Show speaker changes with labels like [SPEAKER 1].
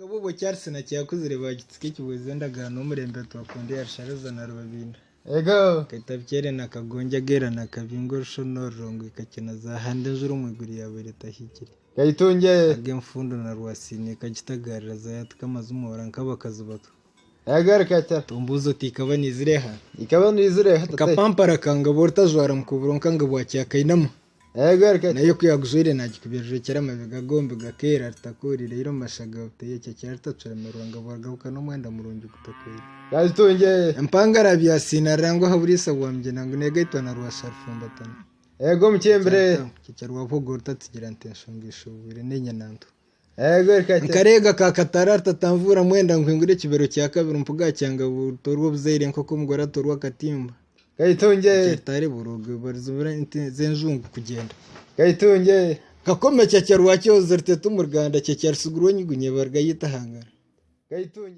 [SPEAKER 1] Ngabo obwo Charles na Kyakuzire baagitsika ekibwezi endagaano omurembe Twakunda ya Rushariza na Rubabinda.
[SPEAKER 2] Ego.
[SPEAKER 1] Kaitabikyere na Kagongi ageera na Kabingo Orusho n'Orurongo Ikakina zaahanda enjura omu iguru yaabaire etahikire.
[SPEAKER 2] Kaitunge.
[SPEAKER 1] Ag'enfundo na Rwasiina ekagitagarira zaayatika amaju moora nk'abakazi bato.
[SPEAKER 2] Ego Rukatara.
[SPEAKER 1] Tombuuza oti ikaba neizire eha?
[SPEAKER 2] Ikaba neizire eha
[SPEAKER 1] Nka
[SPEAKER 2] tate?
[SPEAKER 1] pampara ka Ngabo orutajwara mukuburo nka Ngabo wa Kyakainama.
[SPEAKER 2] Ego Rukatara.
[SPEAKER 1] Nayo ku yaagujwaire naagikubya amabega gombi gakeera ritakuurire eira omu masha ga Buteyekya kya Rutacuramirwa Ngabo agahuka n'omwenda murungi gutakwire.
[SPEAKER 2] Kaitunge.
[SPEAKER 1] Empanga arabyasiina rurangwa aha buriisa bwa Mugyena ngu neegaitwa na Rwasharufumbatana.
[SPEAKER 2] Ego Mukimbire.
[SPEAKER 1] Kyakya Rwabuhogo rutatugira nti enshonga eshoboire n'enyanantu.
[SPEAKER 2] Ego Rukatara.
[SPEAKER 1] Nkareega ka Katara rutatanvuura mwenda ngu hingure ekibero kya kabiri mpuga aha Kyangabo rutoorwe obuzaire nk'oku omugore atoorwa akatimba.
[SPEAKER 2] Kaitunge.
[SPEAKER 1] Kyarutare burogo barizibura ente z'enjungu kugyenda.
[SPEAKER 2] Kaitunge.
[SPEAKER 1] Kakome kyakya Rwakyozi ruteta omu ruganda kyakya Rusigurwa Onyigunya ebaruga yitahangara.
[SPEAKER 2] Kaitunge.